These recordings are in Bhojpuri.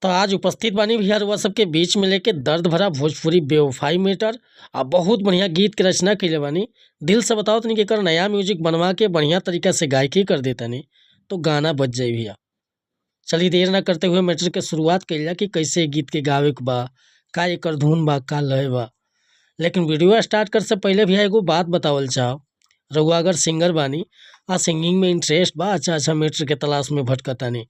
तो आज उपस्थित बानी भैया रउआ सबके बीच में लेके दर्द भरा भोजपुरी बेवफाई मैटर आ बहुत बढ़िया गीत के रचना कइले बानी। दिल से बताओ तनी कि एकर नया म्यूजिक बनवा के बढ़िया तरीका से गायकी कर देतानी तो गाना बज जाई भैया। चलिए देर ना करते हुए मैटर के शुरुआत कइल जा कि कैसे ए गीत के गावे के बा, का एकर धुन बा, का लय बा। लेकिन वीडियो स्टार्ट करे से पहिले भैया एगो बात बतावल चाहब। रउआ अगर सिंगर बानी आ सिंगिंग में इंटरेस्ट बा, अच्छा अच्छा मैटर के तलाश में भटकतानी,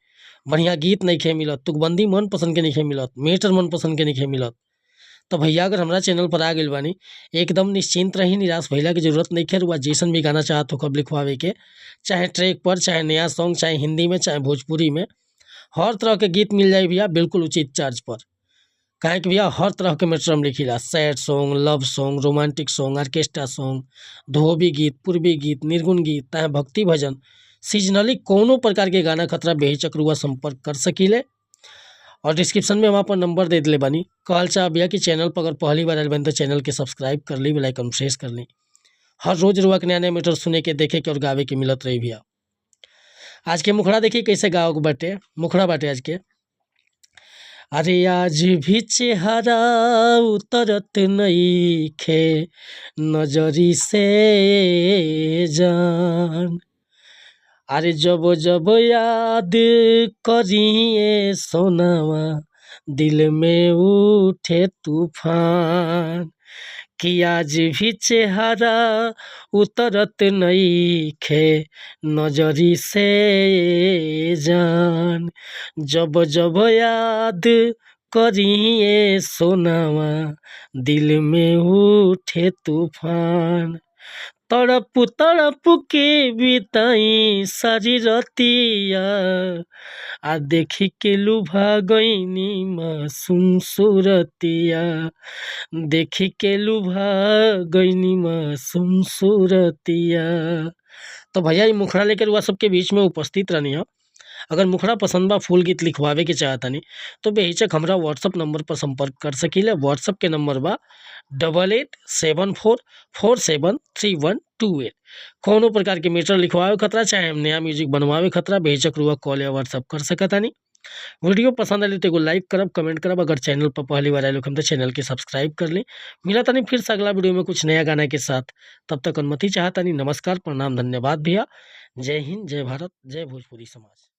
बढ़िया गीत नइखे मिलत, तुकबंदी मन पसंद के नइखे मिलत, मैटर मन पसंद के नइखे मिलत, तो भैया अगर हमरा चैनल पर आ गइल बानी एकदम निश्चिंत रही, निराश भइला के जरूरत नइखे। रउआ जइसन भी गाना चाहत होखब लिखवावे के, चाहे ट्रैक पर, चाहे नया सॉन्ग, चाहे हिंदी में, चाहे भोजपुरी में, हर तरह के गीत मिल जाई भैया बिल्कुल उचित चार्ज पर। काहे कि भैया हर तरह के मैटर हम लिखिला, sad song, love song, romantic song, orchestra song, धोबी गीत, पूर्वी गीत, निर्गुण गीत, चाहे भक्ति भजन, सीजनली कौनो प्रकार के गाना खतरा बेहिचक रउआ संपर्क कर सकीले। और डिस्क्रिप्शन में हम अपन नंबर दे दिले बानी। कहल चाहब भैया कि चैनल पर अगर पहली बार आइल बानी तो चैनल के सब्सक्राइब कर ली, बेल आइकन प्रेस कर ली। हर रोज रउआ के नया नया मैटर सुने के, देखे के और गावे के मिलत रही भैया। आज के मुखड़ा देखी कैसे गावे के बाटे, मुखड़ा बाटे आज के। अरे आज भी चेहरा उतरत नइखे नजरी से जान, अरे जब जब याद करिए सोनावा दिल में उठे तूफान, कि आज भी चेहरा उतरत नइखे नजरी से जान, जब जब याद करिए सोनावा दिल में उठे तूफान, तड़प तड़प के बिताई सारी रतिया, आ देखी के लुभा गईनी मासूम सूरतिया, देखी के लुभा गईनी मासूम सूरतिया। तो भैया ये मुखड़ा लेकर रउआ सबके बीच में उपस्थित रहनी है। अगर मुखड़ा पसंद बा, फुल गीत लिखवावे के चाहतानी तो बेहिचक हमरा व्हाट्सअप नंबर पर संपर्क कर सकीले। व्हाट्सअप के नंबर बा 8874473128। कौनो प्रकार के मैटर लिखवावे खतरा, चाहे हम नया म्यूजिक बनवावे खतरा, बेहिचक रउआ कॉल या व्हाट्सअप कर सकतानी। वीडियो पसंद आइल तो एगो लाइक करब, कमेंट करब। अगर चैनल पर पहली बार आइल होखम तो चैनल के सब्सक्राइब कर ली। मिलतानी फिर से अगला वीडियो में कुछ नया गाना के साथ, तब तक अनुमति चाहतानी। नमस्कार, प्रणाम, धन्यवाद भैया। जय हिंद, जय भारत, जय भोजपुरी समाज।